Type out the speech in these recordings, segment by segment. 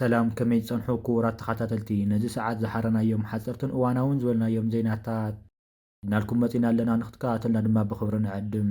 ሰላም፣ ከመይ ትጸንሑ ክቡራት ተኸታተልቲ? ነዚ ሰዓት ዝሓረናዮም ሓጸርትን እዋናውን ዝበልናዮም ዜናታት ሒዝናልኩም መጺና ኣለና፣ ንክትከታተልና ድማ ብኽብሪ ንዕድም።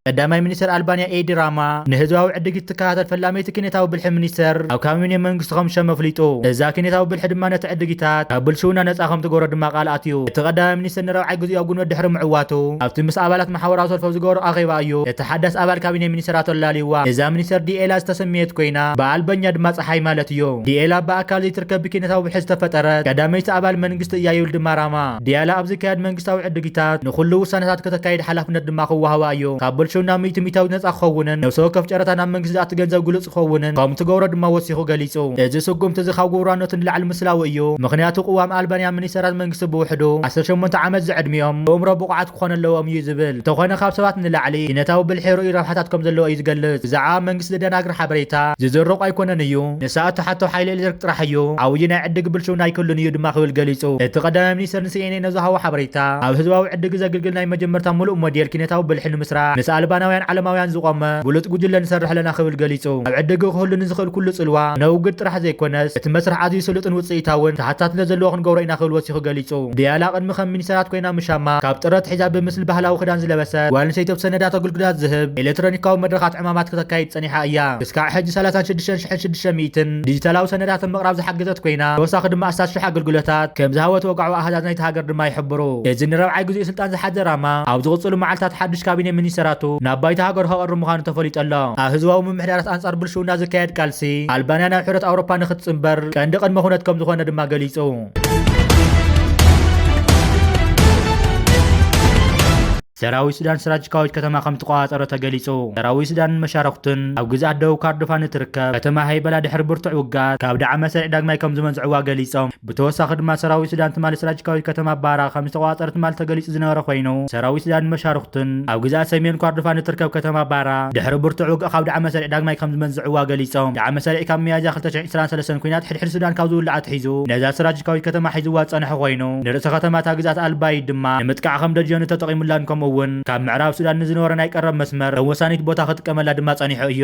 ቀዳማይ ሚኒስተር ኣልባንያ ኤዲ ራማ ንህዝባዊ ዕድጊት ትከታተል ፈላመይቲ ኪነታዊ ብልሒ ሚኒስተር ኣብ ካቢኔ መንግስቲ ከም ዝሸመ ኣፍሊጡ። እዛ ኪነታዊ ብልሒ ድማ ነቲ ዕድጊታት ካብ ብልሽውና ነጻ ከም ትገብሮ ድማ ቃል ኣትዩ። እቲ ቀዳማይ ሚኒስተር ንራብዓይ ግዜኡ ኣብ ጉንበት ድሕሪ ምዕዋቱ ኣብቲ ምስ ኣባላት ማሕበራዊ ሰልፊ ኣብ ዝገበሮ ኣኼባ እዩ እቲ ሓዳስ ኣባል ካቢኔ ሚኒስተራት ኣላልይዋ። እዛ ሚኒስተር ዲኤላ ዝተሰመየት ኮይና ብኣልበኛ ድማ ጸሓይ ማለት እዩ። ዲኤላ ብኣካል ዘይትርከብ ብኪነታዊ ብልሒ ዝተፈጠረት ቀዳመይቲ ኣባል መንግስቲ እያ ይብል ድማ ራማ። ዲያላ ኣብ ዝካየድ መንግስታዊ ዕድጊታት ንኹሉ ውሳነታት ከተካይድ ሓላፍነት ድማ ክወሃባ እዩ። ካብ ብልሽውና ሚእቲ ሚእታዊት ነጻ ክኸውንን ነፍሲ ወከፍ ጨረታ ናብ መንግስቲ ዝኣቱ ገንዘብ ግሉጽ ክኸውንን ከም ትገብሮ ድማ ወሲኹ ገሊጹ። እዚ ስጉምቲ እዚ ካብ ግብራውነቱ ንላዕሊ ምስላዊ እዩ። ምኽንያቱ ቅዋም ኣልባንያ ሚኒስተራት መንግስቲ ብውሕዱ ዓሰርተ ሸሞንተ ዓመት ዝዕድሚኦም ብእምሮ ብቑዓት ክኾኑ ኣለዎም እዩ ዝብል። እንተኾነ ካብ ሰባት ንላዕሊ ኪነታዊ ብልሒ ርኡይ ረብሓታት ከም ዘለዎ እዩ ዝገልጽ። ብዛዕባ መንግስቲ ዘደናግር ሓበሬታ ዝዝረቕ ኣይኮነን እዩ። ንሳ እትሓቶ ሓይሊ ኤሌክትሪክ ጥራሕ እዩ። ዓብዪ ናይ ዕድጊ ብልሽውና ኣይክህሉን እዩ ድማ ክብል ገሊጹ። እቲ ቀዳማይ ሚኒስተር ንሲኤንኤን ኣብ ዝሃቦ ሓበሬታ፣ ኣብ ህዝባዊ ዕድጊ ዘገልግል ናይ መጀመርታ ምሉእ ሞዴል ኪነታዊ ብልሒ ንምስራሕ ምስ ኣልባናውያን ዓለማውያን ዝቖመ ብሉጽ ጉጅለ ንሰርሕ ኣለና ክብል ገሊጹ። ኣብ ዕድጊ ክህሉ ንዝኽእል ኩሉ ጽልዋ ነውግድ ጥራሕ ዘይኮነስ፣ እቲ መስርሕ ኣዝዩ ስሉጥን ውጽኢታውን ተሓታትነት ዘለዎ ክንገብሮ ኢና ክብል ወሲኹ ገሊጹ። ዲያላ ቅድሚ ከም ሚኒስተራት ኮይና ምሻማ፣ ካብ ጥረ ኣትሒዛ ብምስሊ ባህላዊ ክዳን ዝለበሰት ጓል ኣንስተይቲ ኣብ ሰነዳት ኣገልግሎታት ዝህብ ኤሌክትሮኒካዊ መድረኻት ዕማማት ከተካይድ ጸኒሓ እያ። ክሳዕ ሕጂ ሰላሳን ሽዱሽተን ሽሕን ሽዱሽተ ሚእትን ዲጂታላዊ ሰነዳት ኣብ ምቕራብ ዝሓገዘት ኮይና፣ ተወሳኺ ድማ ኣስታት ሽሕ ኣገልግሎታት ከም ዝሃበት ወግዓዊ ኣሃዛት ናይቲ ሃገር ድማ ይሕብሩ። እዚ ንራብዓይ ግዜኡ ስልጣን ዝሓዘ ራማ፣ ኣብ ዝቕጽሉ መዓልታት ሓድሽ ካቢኔ ሚኒስተራቱ ናብ ባይታ ሃገሩ ከቕርብ ምዃኑ ተፈሊጡ ኣሎ። ኣብ ህዝባዊ ምምሕዳራት ኣንጻር ብልሽውና ዝካየድ ቃልሲ፣ ኣልባንያ ናብ ሕብረት ኣውሮፓ ንኽትጽንበር ቀንዲ ቅድመ ኩነት ከም ዝኾነ ድማ ገሊጹ። ሰራዊት ሱዳን ስትራቴጂካዊት ከተማ ከም ተቆጻጸረ ተገሊጹ። ሰራዊት ሱዳንን መሻርኽቱን ኣብ ግዝኣት ደቡብ ካርዶፋን እትርከብ ከተማ ሃይበላ ድሕሪ ብርቱዕ ውግኣት ካብ ዳዕመ ሰሪዕ ዳግማይ ከም ዝመንዝዕዋ ገሊጾም። ብተወሳኺ ድማ ሰራዊት ሱዳን ትማሊ ስትራቴጂካዊት ከተማ ባራ ከም ዝተቆጻጸረ ትማሊ ተገሊጹ ዝነበረ ኮይኑ፣ ሰራዊት ሱዳንን መሻርኽቱን ኣብ ግዝኣት ሰሜን ኮርዶፋን እትርከብ ከተማ ባራ ድሕሪ ብርቱዕ ውግእ ካብ ዳዕመ ሰሪዕ ዳግማይ ከም ዝመንዝዕዋ ገሊጾም። ዳዕመ ሰሪዕ ካብ ሚያዝያ ክልተ ሽሕን ዕስራን ሰለስተን ኲናት ሕድሕድ ሱዳን ካብ ዝውላዕ ኣትሒዙ ነዛ ስትራቴጂካዊት ከተማ ሒዝዋ ዝጸንሐ ኮይኑ፣ ንርእሰ ከተማ እታ ግዝኣት ኣልባይድ ድማ ንምጥቃዕ ከም ደጀኑ ተጠቒሙላን ከምኡ እውን ካብ ምዕራብ ሱዳን ንዝነበሮ ናይ ቀረብ መስመር ከም ወሳኒት ቦታ ክጥቀመላ ድማ ጸኒሑ እዩ።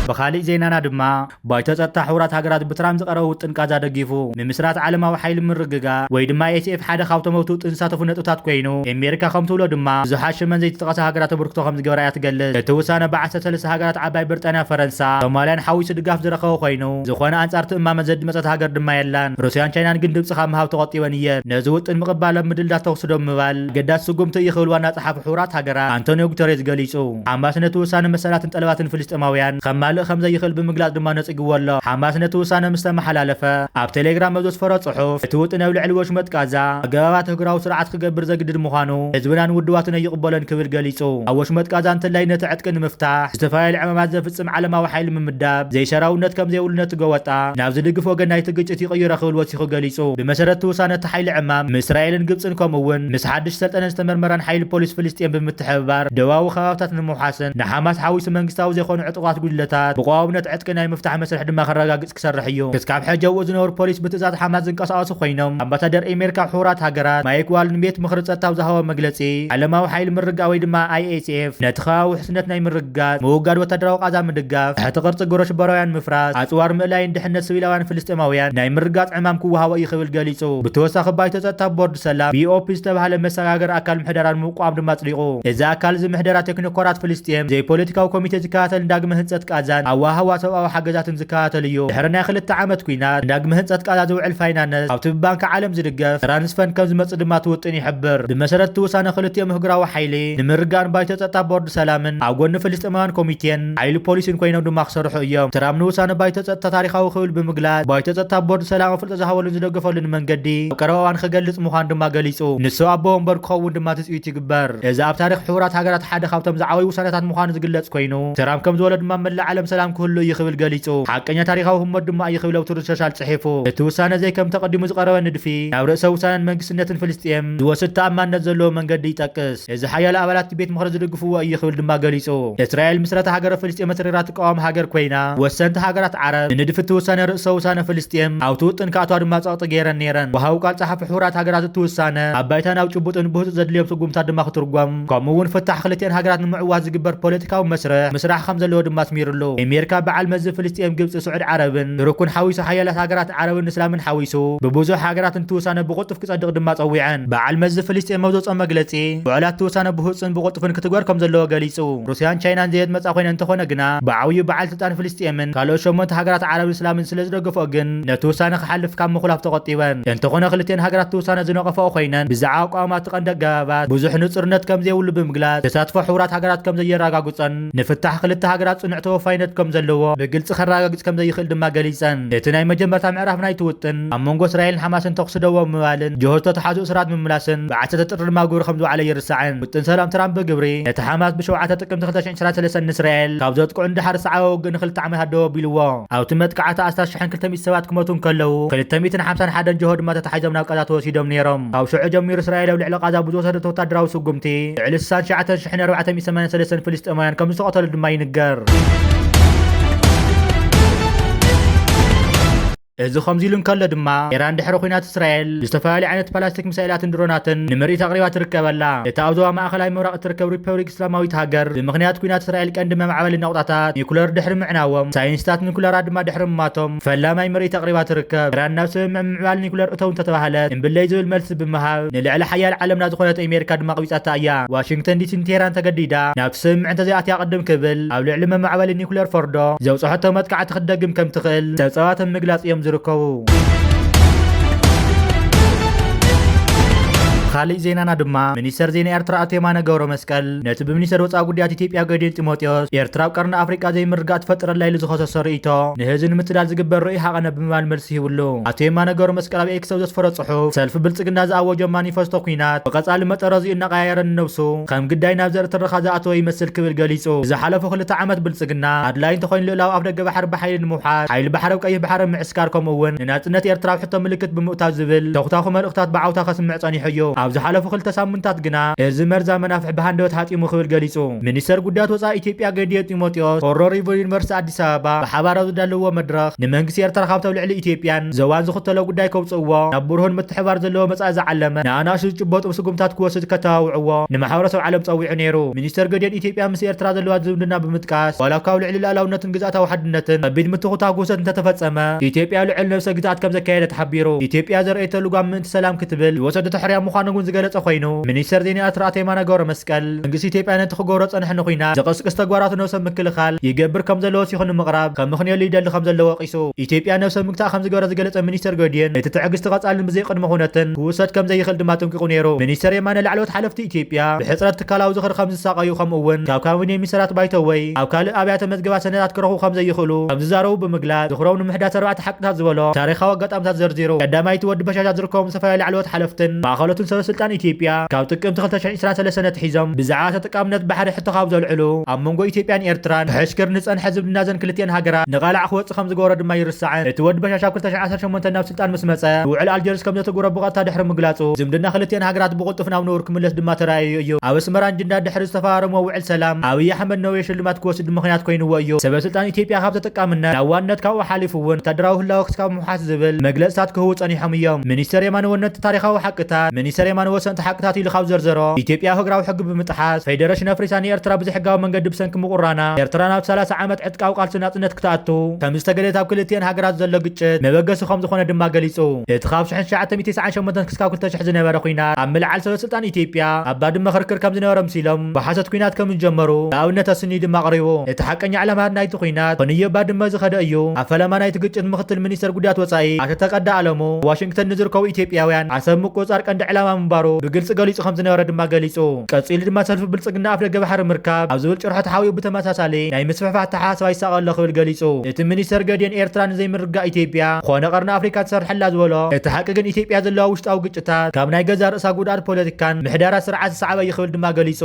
ብኻሊእ ዜናና ድማ፣ ባይቶ ጸጥታ ሕቡራት ሃገራት ብትራምፕ ዝቐረበ ውጥን ቃዛ ደጊፉ። ምምስራት ዓለማዊ ሓይሊ ምርግጋእ ወይ ድማ ኤስኤፍ ሓደ ካብቶም ኣብቲ ውጥን ዝሳተፉ ነጥብታት ኮይኑ፣ ኣሜሪካ ከም ትብሎ ድማ ብዙሓት ሽመን ዘይተጠቐሳ ሃገራት ኣበርክቶ ከም ዝገበራ እያ ትገልጽ። እቲ ውሳነ ብዓሰርተ ሰለስተ ሃገራት ዓባይ ብሪጣንያ፣ ፈረንሳ፣ ሶማልያን ሓዊሱ ድጋፍ ዝረኸበ ኮይኑ፣ ዝኾነ ኣንጻር ትእማመን ዘድመጸት ሃገር ድማ የላን። ሩስያን ቻይናን ግን ድምጺ ካብ ምሃብ ተቖጢበን እየን። ነዚ ውጥን ምቕባል ኣብ ምድልዳል ተኹሲ ደው ምባል ኣገዳሲ ስጉምቲ እዩ ክብል ዋና ጸሓፊ ሕቡራት ሃገራት ኣንቶኒዮ ጉተሬዝ ገሊጹ። ሓማስ ነቲ ውሳነ መሰላትን ጠለባትን ፍልስጤማውያን ከማልእ ከም ዘይኽእል ብምግላጽ ድማ ነጺግዎ ኣሎ። ሓማስ ነቲ ውሳነ ምስ ተመሓላለፈ፣ ኣብ ቴሌግራም ኣብ ዘስፈሮ ጽሑፍ፣ እቲ ውጥን ኣብ ልዕሊ ወሽመጥ ቃዛ ኣገባባት ህግራዊ ስርዓት ክገብር ዘግድድ ምዃኑ ህዝብናን ውድባቱን ኣይቕበሎን ክብል ገሊጹ። ኣብ ወሽመጥ ቃዛ እንተላይ ነቲ ዕጥቂ ንምፍታሕ ዝተፈላለዩ ዕማማት ዘፍጽም ዓለማዊ ሓይሊ ምምዳብ ዘይሰራውነት ከም ዘይብሉ ነቲ ጎበጣ ናብ ዝድግፍ ወገን ናይቲ ግጭት ይቕይሮ ክብል ወሲኹ ገሊጹ። ብመሰረት እቲ ውሳነ እቲ ሓይሊ ዕማም ምስ እስራኤልን ግብጽን ከምኡ እውን ምስ ሓድሽ ሰልጠነ ዝተመርመረን ሓይሊ ፖሊስ ፍልስጤም ብምትሕብባር ደቡባዊ ከባብታት ንምውሓስን ንሓማስ ሓዊሱ መንግስታዊ ዘይኮኑ ዕጡቓት ጉጅለታት ብቐዋምነት ዕጥቂ ናይ ምፍታሕ መስርሕ ድማ ከረጋግጽ ክሰርሕ እዩ። ክስካብ ሕጂ ኣብኡ ዝነበሩ ፖሊስ ብትእዛዝ ሓማስ ዝንቀሳቐሱ ኮይኖም፣ ኣምባሳደር ኣሜሪካ ኣብ ሕቡራት ሃገራት ማይክ ዋል ንቤት ምኽሪ ጸጥታ ኣብ ዝሃቦ መግለጺ፣ ዓለማዊ ሓይሊ ምርግጋእ ወይ ድማ ኣይኤስኤፍ ነቲ ከባቢ ውሕስነት ናይ ምርግጋጽ፣ ምውጋድ ወታደራዊ ቃዛ ምድጋፍ፣ ትሕቲ ቅርጺ ግብረ ሽበራውያን ምፍራስ፣ ኣጽዋር ምእላይን ድሕነት ሲቪላውያን ፍልስጤማውያን ናይ ምርግጋጽ ዕማም ክወሃቦ እዩ ክብል ገሊጹ። ብተወሳኺ ባይቶ ጸጥታ ቦርድ ሰላም፣ ቢኦፒ ዝተባህለ መሰጋገሪ ኣካል ምሕደራን ምውቋም ድማ ኣጽዲቑ። እዚ ኣካል እዚ ምሕደራ ቴክኒኮራት ፍልስጤም፣ ዘይፖለቲካዊ ኮሚቴ ዝከታተልን ዳግመ ህንጸት ቃዛን ኣወሃህባ ሰብኣዊ ሓገዛትን ዝከታተል እዩ። ድሕሪ ናይ ክልተ ዓመት ኲናት ንዳግመ ህንጸት ቃዛ ዝውዕል ፋይናንስ ኣብቲ ብባንኪ ዓለም ዝድገፍ ትራንስ ፈንድ ከም ዝመጽእ ድማ እቲ ውጥን ይሕብር። ብመሰረት እቲ ውሳነ ክልቲኦም ህግራዊ ሓይሊ ንምርጋን ባይቶ ጸጥታ ቦርድ ሰላምን ኣብ ጎኒ ፍልስጤማውያን ኮሚቴን ሓይሊ ፖሊስን ኮይኖም ድማ ክሰርሑ እዮም። ትራምፕ ንውሳነ ባይቶ ጸጥታ ታሪኻዊ ክብል ብምግላጽ፣ ባይቶ ጸጥታ ቦርድ ሰላም ኣፍልጦ ዝሃበሉን ዝደገፈሉን መንገዲ ኣብ ቀረባ እዋን ክገልጽ ምዃኑ ድማ ገሊጹ። ንሱ ኣቦ ወንበር ክኸውን ድማ ትጽቢት ይግበር። እዚ ኣብ ታሪኽ ሕቡራት ሃገራት ሓደ ካብቶም ዝዓበዩ ውሳነታት ምዃኑ ዝግለጽ ኮይኑ፣ ትራምፕ ከም ዝበሎ ድማ መላእ ዓለም ሰላም ክህሉ እዩ ክብል ገሊጹ። ሓቀኛ ታሪኻዊ ህሞት ድማ እዩ ክብል ኣብ ትሩዝ ሶሻል ጽሒፉ። እቲ ውሳነ ዘይከም ተቐዲሙ ዝቐረበ ንድፊ ናብ ርእሰ ውሳነን መንግስትነትን ፍልስጤም ዝወስድ ተኣማንነት ዘለዎ መንገዲ ይጠቅስ። እዚ ሓያሎ ኣባላት ቤት ምኽሪ ዝድግፍዎ እዩ ክብል ድማ ገሊጹ። እስራኤል ምስረታ ሃገረ ፍልስጤም መትሪራ ትቃወም ሃገር ኮይና፣ ወሰንቲ ሃገራት ዓረብ ንንድፊ እቲ ውሳነ ርእሰ ውሳነ ፍልስጤም ኣብቲ ውጥን ክኣትዋ ድማ ጸቕጢ ገይረን ነይረን። ወሃቢ ቃል ጸሓፊ ሕቡራት ሃገራት እቲ ውሳነ ኣብ ባይታ ናብ ጭቡጥን ብህጹጽ ዘድልዮም ስጉምታት ድማ ክትርጎም፣ ከምኡ እውን ፍታሕ ክልቲአን ሃገራት ንምዕዋት ዝግበር ፖለቲካዊ መስርሕ ምስራሕ ከም ዘለዎ ድማ ኣስሚሩሉ። ኣሜሪካ በዓል መዚ ፍልስጤም፣ ግብጺ፣ ስዑድ ዓረብን ቱርክን ሓዊሱ ሓያላት ሃገራት ዓረብን እስላምን ሓዊሱ ብብዙሕ ሃገራት እቲ ውሳነ ብቕልጡፍ ክጸድቕ ድማ ጸዊዐን። በዓል መዚ ፍልስጤም ኣብ ዘውፅኦ መግለጺ፣ ውዕላት እቲ ውሳነ ብህጹጽን ብቕልጡፍን ክትግበር ከም ዘለዎ ገሊጹ። ሩስያን ቻይናን ዘየድመጻ ኮይነን እንተኾነ ግና፣ ብዓብዩ በዓል ስልጣን ፍልስጤምን ካልኦት ሸሞንተ ሃገራት ዓረብን እስላምን ስለ ዝደገፍኦ ግን፣ ነቲ ውሳነ ክሓልፍ ካብ ምኹላፍ ተቖጢበን። እንተኾነ ክልቲአን ሃገራት እቲ ውሳነ ዝነቐፈኦ ኮይነን፣ ብዛዕባ ኣቋማት ቀንዲ ኣገባባት ብዙሕ ንጹርነት ከም ዘይብሉ ብምግላጽ፣ ተሳትፎ ሕቡራት ሃገራት ከም ዘየረጋግጾን ንፍታሕ ክልተ ሃገራት ጽኑዕ ተወፋይነት ከም ዘለዎ ብግልጺ ከረጋግጽ ከም ዘይኽእል ድማ ገሊጸን። እቲ ናይ መጀመርታ ምዕራፍ ናይቲ ውጥን ኣብ መንጎ እስራኤልን ሓማስን ተኹሲ ደው ምባልን፣ ጅሆ ዝተተሓዙ እስራት ምምላስን፣ ብዓሰርተ ጥሪ ድማ ግብሪ ከም ዝወዓለ ይርሳዕን። ውጥን ሰላም ትራምፕ ብግብሪ ነቲ ሓማስ ብሸውዓተ ጥቅምቲ ክልተ ሽሕን ዕስራን ሰለስተን ንእስራኤል ካብ ዘጥቅዑ ንደሓር ዝሰዓበ ውግእ ንክልተ ዓመታት ደው ኣቢልዎ። ኣብቲ መጥቃዕቲ ኣስታት ሽሕን ክልተ ሚእቲ ሰባት ክመቱ እንከለዉ፣ ክልተ ሚእትን ሓምሳን ሓደን ጅሆ ድማ ተታሒዞም ናብ ቃዛ ተወሲዶም ነይሮም። ካብ ሽዑ ጀሚሩ እስራኤል ኣብ ልዕሊ ቃዛ ብዝወሰደት ወታደራዊ ስጉምቲ ልዕሊ ስሳን ትሽዓተ ሽሕን ኣርባዕተ ሚእቲ ሰማንያን ሰለስተን ፍልስጤማውያን ከም ዝተቐተሉ ድማ ይንገር። እዚ ከምዚ ኢሉ እንከሎ ድማ፣ ኢራን ድሕሪ ኲናት እስራኤል ዝተፈላለዩ ዓይነት ፓላስቲክ ሚሳይላትን ድሮናትን ንምርኢት ኣቕሪባ ትርከብ ኣላ። እቲ ኣብ ዞባ ማእኸላይ ምብራቕ እትርከብ ሪፐብሊክ እስላማዊት ሃገር፣ ብምኽንያት ኲናት እስራኤል ቀንዲ መማዕበሊ ነቑጣታት ኒኩለር ድሕሪ ምዕናዎም፣ ሳይንስታት ኒኩለራ ድማ ድሕሪ ምማቶም፣ ፈላማይ ምርኢት ኣቕሪባ ትርከብ። ኢራን ናብ ስምምዕ ምዕባለ ኒኩለር እተው እንተተባህለት፣ እምብለይ ዝብል መልሲ ብምሃብ፣ ንልዕሊ ሓያል ዓለምና ዝኾነት ኣሜሪካ ድማ ኣቕቢጻታ እያ። ዋሽንግተን ዲሲን ቴህራን ተገዲዳ፣ ናብቲ ስምምዕ እንተዘይኣትያ ቅድም ክብል፣ ኣብ ልዕሊ መማዕበሊ ኒኩለር ፎርዶ ዘብጽሐቶ መጥቃዕቲ ክትደግም ከም ትኽእል ጸብጻባት ኣብ ምግላጽ እዮም ዝርከቡ። ካልእ ዜናና ድማ፣ ሚኒስተር ዜና ኤርትራ ኣቶ የማነ ገብረ መስቀል፣ ነቲ ብሚኒስተር ወጻኢ ጉዳያት ኢትዮጵያ ገዲዮን ጢሞቴዎስ፣ ኤርትራ ኣብ ቀርኒ ኣፍሪቃ ዘይምርግጋእ ትፈጥር ኣላ ኢሉ ዝኸሰሶ ርእይቶ፣ ንህዝቢ ንምትላል ዝግበር ርእይ ሃቐነ ብምባል መልሲ ሂብሉ። ኣቶ የማነ ገብረ መስቀል ኣብ ኤክስ ኣብ ዘስፈሮ ጽሑፍ፣ ሰልፊ ብልጽግና ዝኣወጆ ማኒፈስቶ ኲናት፣ ብቐጻሊ መጠረዚኡ እናቐያየረ ንነብሱ ከም ግዳይ ናብ ዘርኢ ትረኻ ዝኣተወ ይመስል ክብል ገሊጹ። ዝሓለፉ ክልተ ዓመት ብልጽግና ኣድላይ እንተኾይኑ ልእላዊ ኣፍ ደገ ባሕሪ ብሓይሊ ንምውሓስ፣ ሓይሊ ባሕሪ ኣብ ቀይሕ ባሕሪ ምዕስካር፣ ከምኡ እውን ንናጽነት ኤርትራ ኣብ ሕቶ ምልክት ብምእታው ዝብል ተኹታኹ መልእኽታት ብዓውታ ከስምዕ ጸኒሑ እዩ። ኣብ ዝሓለፉ ክልተ ሳምንታት ግና እዚ መርዛም መናፍሕ ብሃንደበት ሃጢሙ ክብል ገሊጹ። ሚኒስተር ጉዳያት ወጻኢ ኢትዮጵያ ገዲዮን ጢሞቴዎስ፣ ሆሮ ሪቨር ዩኒቨርሲቲ ኣዲስ ኣበባ ብሓባር ኣብ ዝዳለዎ መድረኽ፣ ንመንግስቲ ኤርትራ ካብቲ ኣብ ልዕሊ ኢትዮጵያን ዞባን ዝኽተሎ ጉዳይ ከውጽእዎ፣ ናብ ብርሁን ምትሕባር ዘለዎ መጻኢ ዝዓለመ ንኣናእሽቱ ዝጭበጡ ስጉምታት ክወስድ ከተባብዕዎ ንማሕበረሰብ ዓለም ጸዊዑ ነይሩ። ሚኒስተር ገዲዮን ኢትዮጵያ ምስ ኤርትራ ዘለዋ ዝምድና ብምጥቃስ፣ ዋላ እኳ ኣብ ልዕሊ ልኣላውነትን ግዝኣታዊ ሓድነትን ከቢድ ምትኹታክ ውሰት እንተተፈጸመ፣ ኢትዮጵያ ልዑል ነብሰ ግዝኣት ከም ዘካየደት ሓቢሩ። ኢትዮጵያ ዘርእየቶ ልጓም ምእንቲ ሰላም ክትብል ዝወሰደቶ ሕርያ ምዃኑ እውን ዝገለጸ ኮይኑ፣ ሚኒስተር ዜና ኤርትራ ኣቶ የማነ ገብረ መስቀል፣ መንግስቲ ኢትዮጵያ ነቲ ክገብሮ ጸንሐ ንኹናት ዘቐስቅስ ተግባራቱ ነብሰ ምክልኻል ይገብር ከም ዘሎ ወሲኹ ንምቕራብ ከምኽንየሉ ይደሊ ከም ዘሎ ወቒሱ። ኢትዮጵያ ነብሰ ምግታእ ከም ዝገበረ ዝገለጸ ሚኒስተር ገዲዮን፣ እቲ ትዕግስቲ ቀጻልን ብዘይ ቅድመ ኩነትን ክውሰድ ከም ዘይኽእል ድማ ኣጠንቂቑ ነይሩ። ሚኒስተር የማነ፣ ላዕለዎት ሓለፍቲ ኢትዮጵያ ብሕጽረት ትካላዊ ዝኽሪ ከም ዝሳቐዩ፣ ከምኡ እውን ካብ ካቢኔ ሚኒስተራት ባይቶ ወይ ኣብ ካልእ ኣብያተ መዝገባ ሰነዳት ክረኽቡ ከም ዘይኽእሉ ከም ዝዛረቡ ብምግላጽ፣ ዝኽሮም ንምሕዳስ ኣርባዕተ ሓቅታት ዝበሎ ታሪኻዊ ኣጋጣሚታት ዘርዚሩ። ቀዳማይቲ፣ ወዲ በሻሻ ዝርከቦም ዝተፈላለዩ ላዕለዎት ሓለፍትን ማእኸሎትን ሰበ ስልጣን ኢትዮጵያ ካብ ጥቅምቲ ክልተ ሽሕን ዕስራን ሰለስተን ኣትሒዞም ብዛዕባ ተጠቃምነት ባሕሪ ሕቶ ካብ ዘልዕሉ፣ ኣብ መንጎ ኢትዮጵያን ኤርትራን ክሕሽክር ንጸንሐ ዝምድና ዘን ክልቲአን ሃገራት ንቓልዕ ክወጽእ ከም ዝገበሮ ድማ ይርሳዕን። እቲ ወዲ በሻሻ ኣብ ክልተ ሽሕን ዓሰርተ ሸሞንተን ናብ ስልጣን ምስ መጸ፣ ውዕል ኣልጀርስ ከም ዘተግበሮ ብቐጥታ ድሕሪ ምግላጹ፣ ዝምድና ክልቲአን ሃገራት ብቕልጡፍ ናብ ንቡር ክምለስ ድማ ተራእዩ እዩ። ኣብ ኣስመራን ጅንዳን ድሕሪ ዝተፈራረምዎ ውዕል ሰላም፣ ኣብይ ኣሕመድ ነውየ ሽልማት ክወስድ ምኽንያት ኮይንዎ እዩ። ሰበ ስልጣን ኢትዮጵያ ካብ ተጠቃምነት ናብ ዋንነት፣ ካብኡ ሓሊፉ እውን ወታደራዊ ህላወ ክስካብ ምውሓስ ዝብል መግለጽታት ክህቡ ጸኒሖም እዮም። ሚኒስተር የማነ፣ ወነንቲ ታሪኻዊ ሓቅታት፣ ሚኒስተር የማነ ወሰንቲ ሓቅታት ኢሉ ካብ ዘርዘሮ፣ ኢትዮጵያ ሃገራዊ ሕጊ ብምጥሓስ ፌደሬሽን ኣፍሪሳ ንኤርትራ ብዘይሕጋዊ መንገዲ ብሰንኪ ምቑራና፣ ኤርትራ ናብ ሰላሳ ዓመት ዕጥቃዊ ቃልሲ ናጽነት ክትኣቱ ከም ዝተገደደት፣ ኣብ ክልቲአን ሃገራት ዘሎ ግጭት መበገሲ ከም ዝኾነ ድማ ገሊጹ። እቲ ካብ ሽሕን ትሽዓተ ሚእትን ተስዓን ሸሞንተን ክስካብ ክልተ ሽሕ ዝነበረ ኲናት ኣብ ምልዓል ሰበ ስልጣን ኢትዮጵያ ኣብ ባድመ ክርክር ከም ዝነበረ ምሲሎም፣ ብሓሶት ኲናት ከም ዝጀመሩ ንኣብነት ኣስንዩ ድማ ኣቕሪቡ። እቲ ሓቀኛ ዕላማ ናይቲ ኲናት ክንዮ ባድመ ዝኸደ እዩ። ኣብ ፈለማ ናይቲ ግጭት ምኽትል ሚኒስተር ጉዳያት ወጻኢ ኣቶ ተቀዳ ኣለሙ፣ ዋሽንግተን ንዝርከቡ ኢትዮጵያውያን ዓሰብ ምቁጽጻር ቀንዲ ዕላማ ምንባሩ ብግልጺ ገሊጹ ከም ዝነበረ ድማ ገሊጹ። ቀጺሉ ድማ ሰልፊ ብልጽግና ኣፍደገ ባሕሪ ምርካብ ኣብ ዝብል ጭርሖ ተሓቢኡ ብተመሳሳሊ ናይ ምስፍሕፋሕ ኣተሓሳስባ ይሳቐ ኣሎ ክብል ገሊጹ። እቲ ሚኒስተር ገዲዮን፣ ኤርትራ ንዘይምርግጋእ ኢትዮጵያ ኮነ ቀርኒ ኣፍሪካ ትሰርሐላ ዝበሎ፣ እቲ ሓቂ ግን ኢትዮጵያ ዘለዋ ውሽጣዊ ግጭታት ካብ ናይ ገዛ ርእሳ ጉድኣት ፖለቲካን ምሕዳራ ስርዓት ዝሰዓበ እዩ ክብል ድማ ገሊጹ።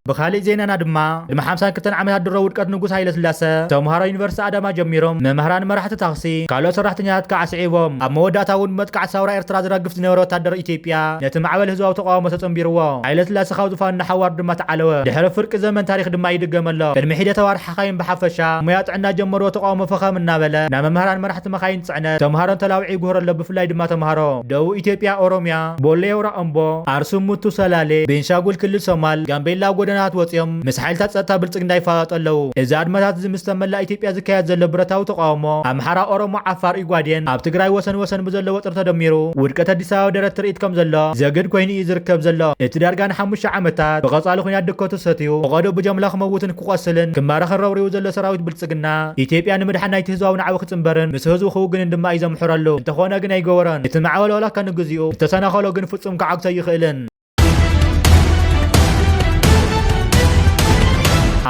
ብኻሊእ ዜናና ድማ፣ ቅድሚ ሓምሳን ክልተን ዓመታት ድሮ ውድቀት ንጉስ ሃይለ ስላሰ፣ ተምሃሮ ዩኒቨርሲቲ ኣዳማ ጀሚሮም፣ መምህራን፣ መራሕቲ ታክሲ፣ ካልኦት ሰራሕተኛታት ከዓ ስዒቦም፣ ኣብ መወዳእታ እውን መጥቃዕቲ ሳውራ ኤርትራ ዝረግፍ ዝነበረ ወታደር ኢትዮጵያ፣ ነቲ ማዕበል ህዝባዊ ተቃውሞ ተጸንቢርዎ። ሃይለ ስላሰ ካብ ዙፋኑ ንሓዋሩ ድማ ተዓለወ። ድሕሪ ፍርቂ ዘመን ታሪኽ ድማ ይድገም ኣሎ። ቅድሚ ሒደት ኣዋርሕ ሓኻይም ብሓፈሻ፣ ሞያ ጥዕና ጀመርዎ ተቃውሞ ፈኸም እናበለ፣ ናብ መምህራን፣ መራሕቲ መኻይን ጽዕነት፣ ተምሃሮን ተላዊዑ ይጉህር ኣሎ። ብፍላይ ድማ ተምሃሮ ደቡብ ኢትዮጵያ፣ ኦሮሚያ፣ ቦሌ፣ ዮራ እምቦ፣ ኣርሱሙቱ፣ ሰላሌ፣ ቤንሻጉል ክልል፣ ሶማል፣ ጋምቤላ ኣብ ጎደናታት ወጺኦም ምስ ሓይልታት ጸጥታ ብልጽግና ይፋጠጡ ኣለዉ። እዚ ኣድማታት እዚ ምስ መላእ ኢትዮጵያ ዝካየድ ዘሎ ብረታዊ ተቃውሞ ኣምሓራ፣ ኦሮሞ፣ ዓፋር፣ ኢጓዴን ኣብ ትግራይ ወሰን ወሰን ብዘሎ ወጥሪ ተደሚሩ ውድቀት ኣዲስ ኣበባ ደረት ትርኢት ከም ዘሎ ዘግድ ኮይኑ እዩ ዝርከብ ዘሎ። እቲ ዳርጋ ንሓሙሽተ ዓመታት ብቐጻሊ ኲናት ድከቱ ሰትዩ ፈቐዶ ብጀምላ ክመውትን ክቆስልን ክማረኽን ረብሪቡ ዘሎ ሰራዊት ብልጽግና ኢትዮጵያ ንምድሓን ናይቲ ህዝባዊ ናዕቢ ክጽንበርን ምስ ህዝቡ ክውግንን ድማ እዩ ዘምሕረሉ። እንተኾነ ግን ኣይገበሮን። እቲ ማዕበል ዋላ እኳ ንግዚኡ ዝተሰናኸሎ ግን ፍጹም ክዓግቶ ኣይኽእልን።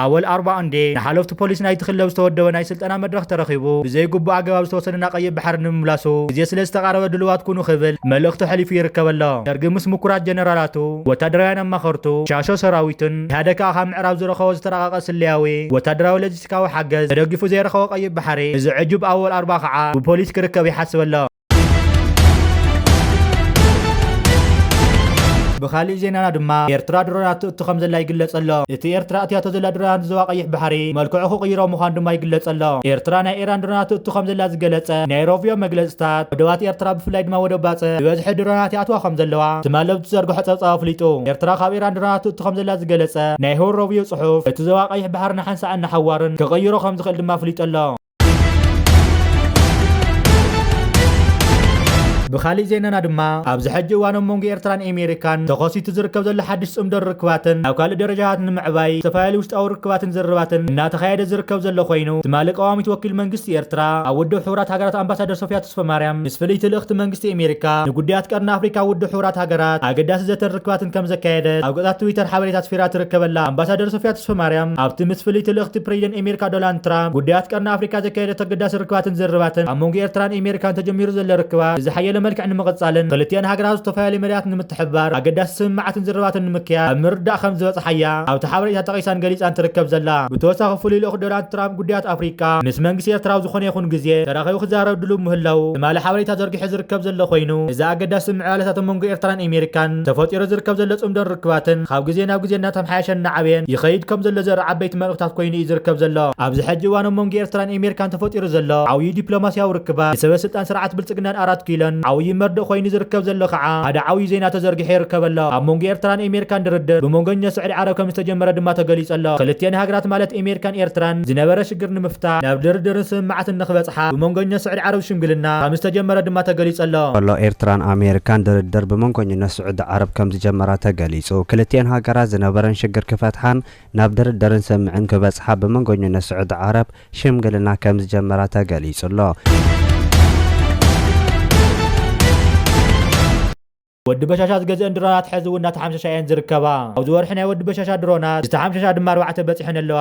ኣወል ኣርባ እንዴ ንሓለፍቲ ፖሊስ ናይቲ ክለብ ዝተወደበ ናይ ስልጠና መድረኽ ተረኺቡ ብዘይግቡእ ኣገባብ ዝተወሰደ ናብ ቀይሕ ባሕሪ ንምምላሱ ግዜ ስለ ዝተቓረበ ድልዋት ኩኑ ክብል መልእኽቲ ኣሕሊፉ ይርከብ ኣሎ። ደርጊ ምስ ምኩራት ጀነራላቱ፣ ወታደራውያን ኣማኸርቱ፣ ሻሾ ሰራዊቱን ኢህኣደግ ከዓ ካብ ምዕራብ ዝረኸቦ ዝተራቐቐ ስለያዊ ወታደራዊ ሎጂስቲካዊ ሓገዝ ተደጊፉ ዘይረኸቦ ቀይሕ ባሕሪ፣ እዚ ዕጁብ ኣወል ኣርባ ከዓ ብፖሊስ ክርከብ ይሓስብ ኣሎ። ብኻሊእ ዜናና ድማ ኤርትራ ድሮናት ትእቱ ከም ዘላ ይግለጽ ኣሎ። እቲ ኤርትራ ኣእትያቶ ዘላ ድሮናት ንዞባ ቀይሕ ባሕሪ መልክዑ ክቕይሮ ምዃኑ ድማ ይግለጽ ኣሎ። ኤርትራ ናይ ኢራን ድሮናት ትእቱ ከም ዘላ ዝገለጸ ናይ ሮቪዮ መግለጽታት፣ ወደባት ኤርትራ ብፍላይ ድማ ወደብ ባጽዕ ዝበዝሐ ድሮናት ይኣትዋ ከም ዘለዋ ትማሊ ኣብ ዝዘርግሖ ጸብጻብ ኣፍሊጡ። ኤርትራ ካብ ኢራን ድሮናት ትእቱ ከም ዘላ ዝገለጸ ናይ ሆር ሮቪዮ ጽሑፍ፣ እቲ ዞባ ቀይሕ ባሕሪ ንሓንሳእን ንሓዋርን ክቕይሮ ከም ዝኽእል ድማ ኣፍሊጡ ኣሎ። ብኻሊእ ዜናና ድማ፣ ኣብዚ ሕጂ እዋን ኣብ መንጎ ኤርትራን ኣሜሪካን ተኸሲቱ ዝርከብ ዘሎ ሓድሽ ጽምዶ ርክባትን ናብ ካልእ ደረጃታት ንምዕባይ ዝተፈላለዩ ውሽጣዊ ርክባትን ዝርርባትን እናተኻየደ ዝርከብ ዘሎ ኮይኑ፣ ትማሊ ቀዋሚት ወኪል መንግስቲ ኤርትራ ኣብ ውድብ ሕቡራት ሃገራት ኣምባሳደር ሶፊያ ተስፋማርያም ምስ ፍልይቲ ልእኽቲ መንግስቲ ኣሜሪካ ንጉዳያት ቀርኒ ኣፍሪካ ውድብ ሕቡራት ሃገራት ኣገዳሲ ዘተን ርክባትን ከም ዘካየደት ኣብ ገጻት ትዊተር ሓበሬታ ኣስፊራ ትርከብ ኣላ። ኣምባሳደር ሶፊያ ተስፋማርያም ኣብቲ ምስ ፍልይቲ ልእኽቲ ፕሬዚደንት ኣሜሪካ ዶናልድ ትራምፕ ጉዳያት ቀርኒ ኣፍሪካ ዘካየደቶ ኣገዳሲ ርክባትን ዝርርባትን፣ ኣብ መንጎ ኤርትራን ኣሜሪካን ተጀሚሩ ዘሎ ርክባት ብዝሓየለ መልክዕ ንምቕጻልን ክልቲኣን ሃገራት ዝተፈላለዩ መዳያት ንምትሕብባር ኣገዳሲ ስምምዓትን ዝርርባትን ንምክያድ ኣብ ምርዳእ ከም ዝበጽሓ እያ ኣብቲ ሓበሬታ ጠቒሳን ገሊጻን ትርከብ ዘላ። ብተወሳኺ ፍሉይ ልኡኽ ዶናልድ ትራምፕ ጉዳያት ኣፍሪካ ምስ መንግስቲ ኤርትራ ኣብ ዝኾነ ይኹን ግዜ ተራኺቡ ክዛረብ ድሉው ምህላዉ ትማሊ ሓበሬታ ዘርጊሑ ዝርከብ ዘሎ ኮይኑ፣ እዚ ኣገዳሲ ምዕባለታት ኣብ መንጎ ኤርትራን ኣሜሪካን ተፈጢሩ ዝርከብ ዘሎ ጽምዶን ርክባትን ካብ ግዜ ናብ ግዜ እናተመሓየሸን እናዓበየን ይኸይድ ከም ዘሎ ዘርኢ ዓበይቲ መልእኽታት ኮይኑ እዩ ዝርከብ ዘሎ። ኣብዚ ሕጂ እዋን ኣብ መንጎ ኤርትራን ኣሜሪካን ተፈጢሩ ዘሎ ዓብዪ ዲፕሎማስያዊ ርክባት፣ ንሰበ ስልጣን ስርዓት ብልጽግናን ኣራት ኪሎን ዓብዪ መርድእ ኮይኑ ዝርከብ ዘሎ ከዓ ሓደ ዓብዪ ዜና ተዘርጊሑ ይርከብ ኣሎ። ኣብ መንጎ ኤርትራን ኣሜሪካን ድርድር ብመንጎኛ ስዑዲ ዓረብ ከም ዝተጀመረ ድማ ተገሊጹ ኣሎ። ክልቲአን ሃገራት ማለት ኣሜሪካን ኤርትራን ዝነበረ ሽግር ንምፍታሕ ናብ ድርድርን ስምምዓትን ንክበጽሓ ብመንጎኛ ስዑዲ ዓረብ ሽምግልና ከም ዝተጀመረ ድማ ተገሊጹ ኣሎ። ከሎ ኤርትራን ኣሜሪካን ድርድር ብመንጎኝነት ስዑዲ ዓረብ ከም ዝጀመራ ተገሊጹ። ክልቲአን ሃገራት ዝነበረን ሽግር ክፈትሓን ናብ ድርድርን ስምምዕን ክበጽሓ ብመንጎኝነት ስዑዲ ዓረብ ሽምግልና ከም ዝጀመራ ተገሊጹ ኣሎ። ወዲ በሻሻ ዝገዝአን ድሮናት ሕዚ እውን እናተሓምሸሻ እየን ዝርከባ። ኣብዚ ወርሒ ናይ ወዲ በሻሻ ድሮናት ዝተሓምሸሻ ድማ ኣርባዕተ በጺሐን ኣለዋ።